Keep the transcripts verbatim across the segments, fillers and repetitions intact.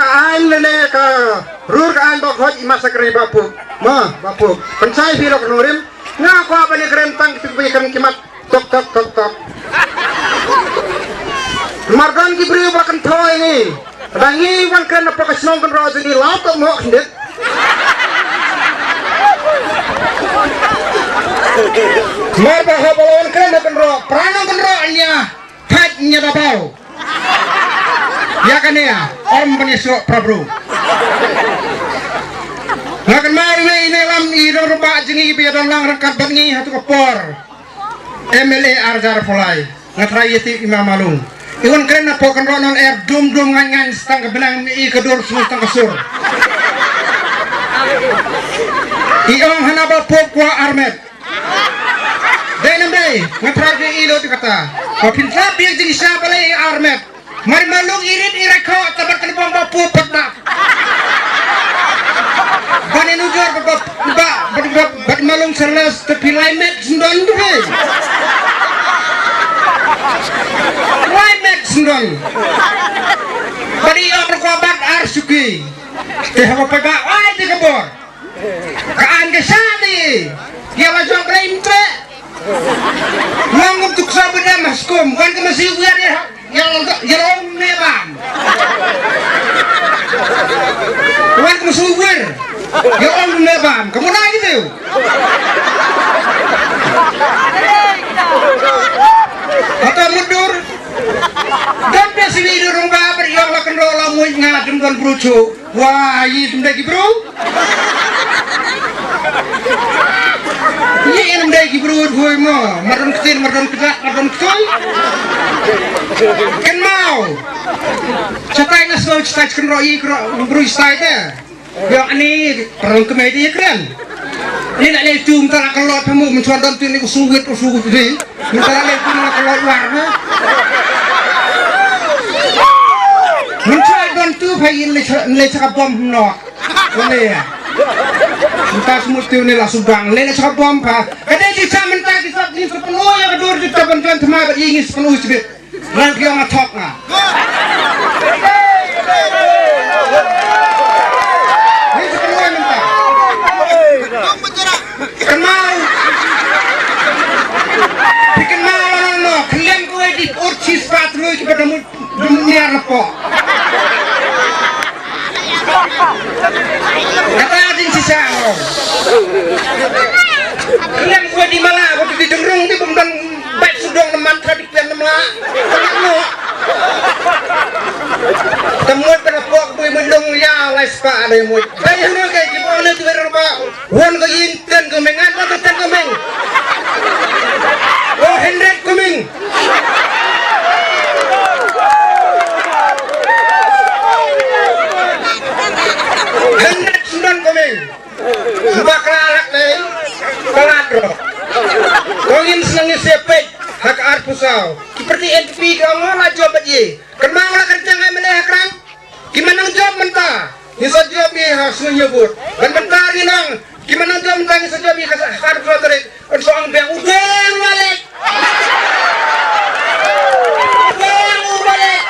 Ain lane ka rur ka ain bok hoj i masakri bapuk. Ma, bapuk. Pensai phi lok nongrim. Nga kwah ban ïakren tang ki phi kren ki mat. Tok, tok, tok, tok. Mar don ki briew ba kynthoi ngi. Ba ngi wan kren na pok ka shnong kynroh jong ngi, la tok mo khyndiat. Mar ba haba la wan kren na kynroh, pra nong kynroh nia. Thait nia da bau. Ïa kane ïa, om ban ïa shoh pra bru. Nga kynmaw ïa i ne lam i rong rong ba jong ngi ba ïa don lang ryngkat bad ngi ha tu ka por. M L A ar hajar arphew lai. Nga trai ïa ti i ma Malung. I wan kren na pok kynroh non er dum dum ngan ngan stang ka benang mi i ka dur sum stang ka sur. I ong hana ba pok kwa armet. Dei nam dei, nga trai ïa i lo ti kata. Ba phin sa biang jing sa balei armet. Mar Malung irit i raikhoh, tabat kan bong ba pu pat na. Ban inu jor ba, ba, ba, ba, ba Malung seles te pi lai met sendon tu he. Lai met sendon. Ba di ong ko bat ar suki. Te haba pa ba, ai di ka bor. Ka an ka shah ni. Ïa la jong Ibrahim te. Long kum tuk sa benda mas kum. Wan ka masi wiar ïa, ïa long, ïa long ne bam. Wan ka masi wiar. Ïa long ne bam. Kamu na gitu. Atau mundur. Dan biasa ni dulu rumah beriong lah kendala muj nga dum don brucu. Wah, i dum dei ki bru. Ye i dum dei ki bru hoi mo. Mar don ktin, mar don kdak, mar don ktoi. Kynmaw. Shatai nga sngewsih shatai kynroh i kynroh bru shatai te. Ïa ani rong kmai di kren. Ni nak lei tu mynta la ka lot hamu mynta don tu ni u suwit u suwit di. Mynta la lei tu la ka lot war ha. Mynta don tu pha yin lei cha, lei cha ka bom no. Lei ya. Mynta semut tu ni la subang lei cha ka bom pha. Ka dei di cha mynta di sa di sa penuh ya ka dur di ta ban tuan thma ba i ngi sa penuh sibit. Lang kiong a thok nga. Ni sa kynmaw mynta. Kynmaw. Phi kynmaw la nang no. Kynliang ko di ur chis pat lui ki pada mut. Dum niar na po. Kata ding shisha. Kynliang ko di mala ko di dengrung di bum dan. Bad sudong na man tra di pian na mla. Tang no. Te mut ba na pok bui mut long ïa lai spah na mut. Dei hano ke ki pok na tu wer ba. Wan ko yin ten ko meng, an ba ten ko meng. Oh, hundred ko meng. Hundred sudong ko meng. Bakla lak dei. Palat ro. Ko ngin snang ngi sepet. Ha ka arphew saw. Ki parti N P P ka ong la jop bad ye. Kynmaw la kyrteng M L A ha krang. Ki man nang jop mynta. Ngi sa jop ye ha sngi ïa vote. Ban mynta ngi nang. Ki man nang jop mynta ngi sa jop ye ha ka arphew saw tarik. Yn sa ong biang u deng u balek. U deng u balek.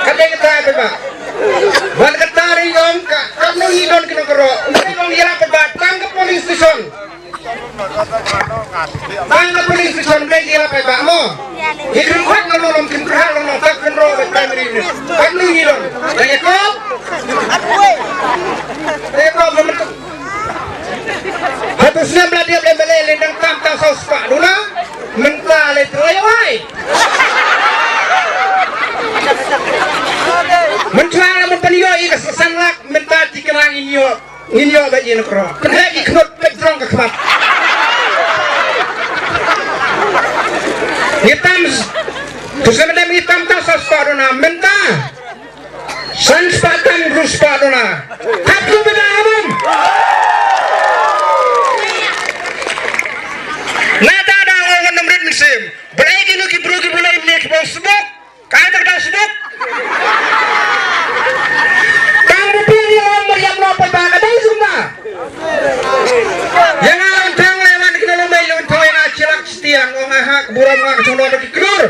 Ka dei kata ba. Ban kata ri ong ka, ka nong ngi don ki nong kro. Ngi ong ïa la ba tang ka polling station. Tang ka polling station dei ïa la ba mo. Ngi krim khot nong nong kim kra nong nong tak kan ro ba primary ni. Ka nong ngi don. Dei ko. Dei ko ba mynta. Hatu snem la diap le mele le dang tam tam saw spah duna. Mynta le troi wai. Mynta la mynta nio i ka san lak mynta ti kena ngin io. Ngin io ba i na kro. Pynhe i knot pek drong ka khmat. Ngi tam. Tu snem le ngi tam tam saw spah duna mynta. San spah tan ru spah duna. Hap tu bida hamam. Na da da ong ngan namrit mynsiem. Belai ki nu ki bru ki belai ni ki bau sebok. Kai tak da sebok. Tang bu pil ni ong meriam no pai ba ka dai sumna. Yang ang tang lewan ki na lumai lun tawai na chilak setiang ong aha buram nga kacung lo ki klur.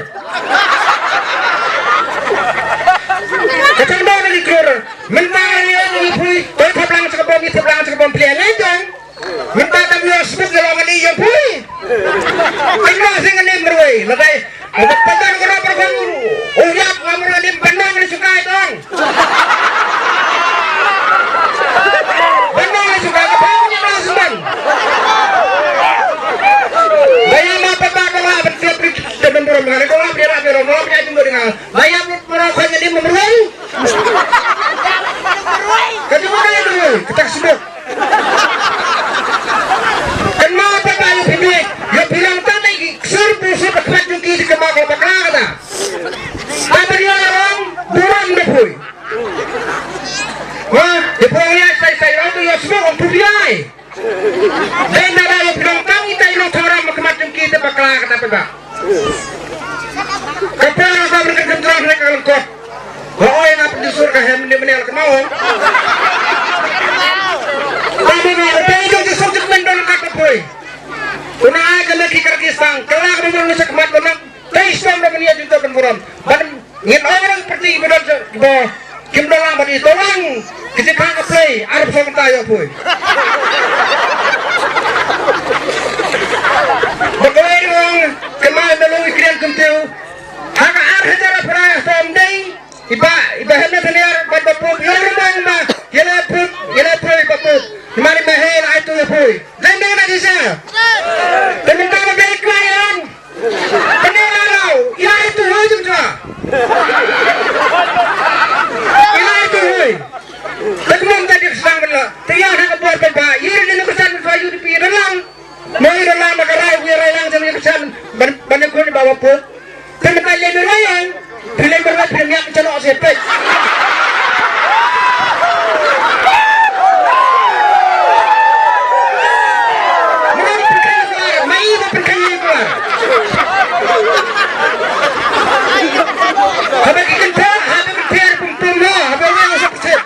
Kynmaw ba ba ïa phi, ïa phi long tang dei ki ksur pungsur ha khmat jong ki, te kynmaw ka bakla kata. Ba phi ïa long burom ne phi. Wa, ïa phi long ïa sai sai long tu ïa smoke ong phi ïa. Dei na ba ïa phi long tang ita ïa long thawram ha khmat jong ki, te bakla kata phi ba. Ka por ba ban ka kyndraw ne ka lyngkot. Hooid, nga pynjur ka hem ne mane ka maw. Ba mane ka pei jong Jisu jingmut don ka poi. Una ai ka laki ka ki sang, ka la ka ban sa khmat ban. Tei stom da mane jingto ban burom. Ban ngin ong rang pyrti ba don sa ba kim don lang ban i to lang. Ki jingkhang ka plei, ar psong ta ïa poi. Ba kawei rong, kynmaw na long i krian kumtiu. Ha ka ar hajar phra som dei. Iba, iba hynda thaniar, ba ba pup, ïa rimang ba, ïa la pup, ïa la pui, ba pup. Mari ma he la ai tu ïa pui. Dei dei na disa. Te mynta ba beri kwai on. Pynira rau, ïa ai tu ïa jum jua. Ïa ai tu ïa. Te kumne ta dik sang bela. Te ïa ha ka bor ba ba, ïa ni ni kesan ba ïa di pi dalang. Mo ïa dalang ba ka rai, ïa rai lang jam ïa kesan ban, ban ïa kun ba ba pup. Phi mynta lem ïa rai ïa, phi lem ïa rai phi lem ïa ka channel se pek. Mano phi kai ïa rai, mai ba phi kai ïa rai. Haba ki kynta, haba ki pher pum pum no, haba ïa sa phet.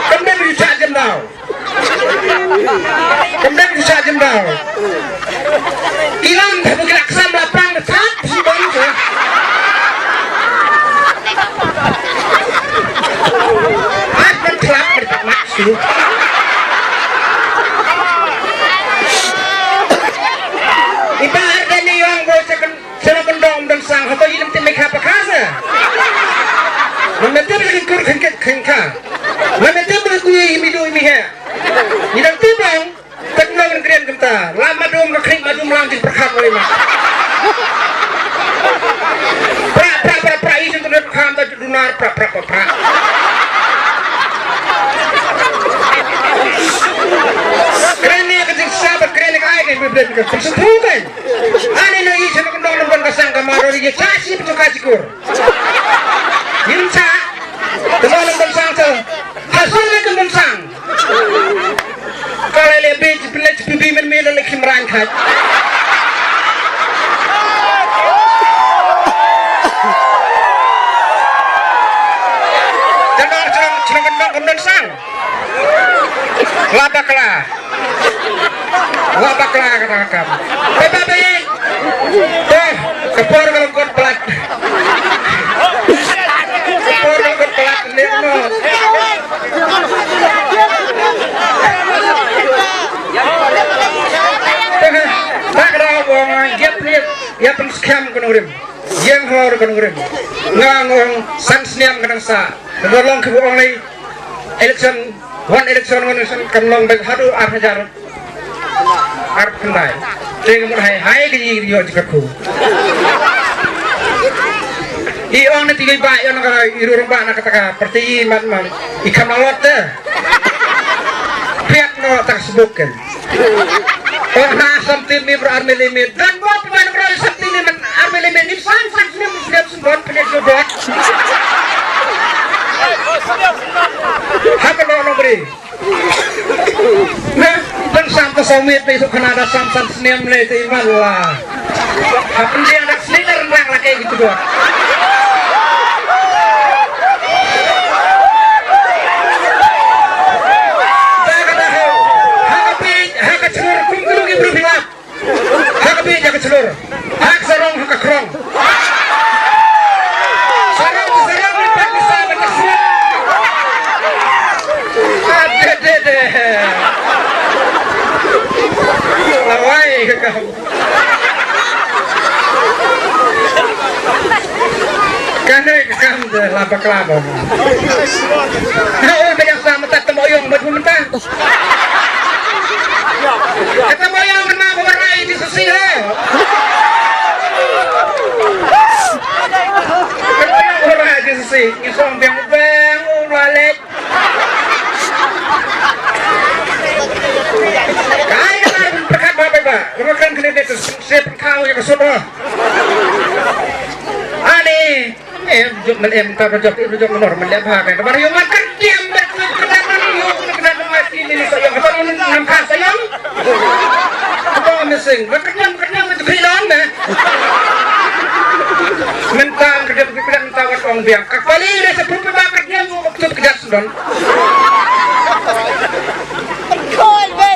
Kam dei ïa sa jam dau. Kam dei sa jam dau. Ilang ba ki la ksam la pang sat si bang sa. Ai ban klap ban tak mak su. Iba ar dan ni yong bo sa kan. Shalom kyndong ym don sang, hato i lam tip me kha pa kha sa. Ngam tip la kynkur kynket kynka. Ngam tip la kuyi imi du imi he. Ngi dang tip bang, tak nong ngin kren kumta. La madum ka khring madum lang jin pyrkhat wai ma. Pra, pra, pra, pra, i jin tu kham ta dunar, pra, pra, pra, pra. Kren ni ka jingsa, ba kren ni ka ai ka biblet ka. Kumsa tu kan. Ani no yi chano kondong nang ban ka sang ka maro yi cha si pito ka jikur. Yin cha. Tama nang ban sang cha. Hasil ni kan ban sang. Kala le be ji pile ji pibi men me le kim ran khat. Tama chano chano kondong kan ban sang. La bakla. La bakla ka ta kam. Te ba ba. Te ka por ka long kot plat. Ka por ka long kot plat ne no. Te ba ka da wong yep ne yep skhem ka nongrim. Ïeng hor ka nongrim. Nga ngong san snem ka nang sa. Ka long ka bu ong lei election, one election, one election kan long bek haduh ar hajar. Ar pynlai. Te ka mut hai hai ka yi yo jika ku. I ong na ti ba i ong ka i rurung ba na kata ka parti i man man. I kam na lot te. Piat no tak sebuk kan. Oh na sam tim mi bro army limit. Dan bo pemain bro sam tim mi man army limit ni sam sam sini muslim sembon penyet jodot. Haka no no bri. Nah, dan sam ta sawit besok kena ada sam sam snem le te iman lah. Hapun dia ada sini dan rang lagi gitu doang. Ba ka da ha ka phi ha ka chnur kum kru ki bru phi lap. Ha ka phi ha ka chnur. Ha ka sarong ha ka krong. Sarong sarong ni pat ni sa ba ka sngap. Ah, de de de. Lawai ka ka. Kane ka kam de la bakla ba. Ha oi ba ïa sa mata tamo yong ba mynta. Kata mo yong mynta ba rai di sisi ha. Kata mo yong ba rai di sisi. Ngi song beng beng u la lek. Ka sut ha. Ani. Eh, jop men em ta jop, jop nor men leh bha kan. Ba yu mat kan tiam bet kan kan yu kan kan ma ki ni sa yang kan nam ka sa yang. Ka missing. Ba kan kan kan tu khilon ne. Mentang ka dep ka mentang ka ong biang. Ka pali re sa pun ba ka diam ko tu ka jat sudon.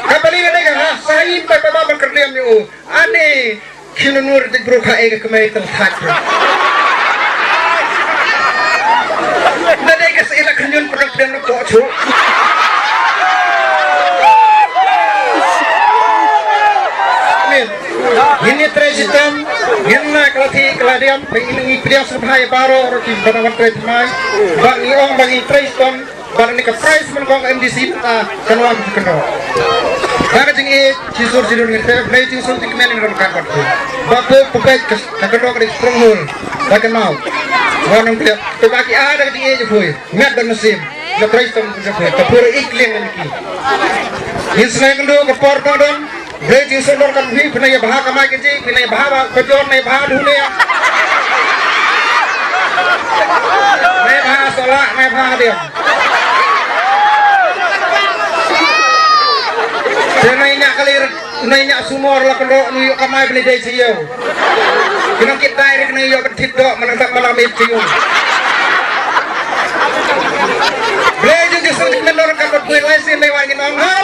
Ka pali re ka ha, sa yin pa pa ba ka diam yu. Ani Kino nur dik bro ka ega kemai tang thak bro. Na dei ka sila kenyun pernah pernah ko chu. Min. Ini tre sitam. Ngin na kelati keladiam. Ini pediang serbhai baro roti banawan tre mai. Bang ni ong bang ni tre sitam. Bad ni ka prize man kong M D C ta kan wan ki keno. Ba ka jingïeit Jisu jingdon ngi te Blei Jisu jingkmen ngi don ka kot. Ba ko pepet ka ka keno ka dik strong hole. Ba ka nau. Wa nang pet. Te ba ki a da ka jingïeit pui. Ngat da nasim. Da prize tong ka pui. Ta pura ik liang ngi ki. Ngin snai kendo ka por tong don. Blei Jisu nor kan hi pynai bha ka mai ka ji pynai bha ba ka jor nai bha du ne. Nai bha sola nai bha dia. Te nai nya kalir nai nya sumor la kan ro nu ka mai Blei dei chi yo. Kino kit dai rik nai yo kan tit do mana tak mana mit chi yo. Blei Jisu nor kan ro pynai lai sin nai wa ngin ong ha.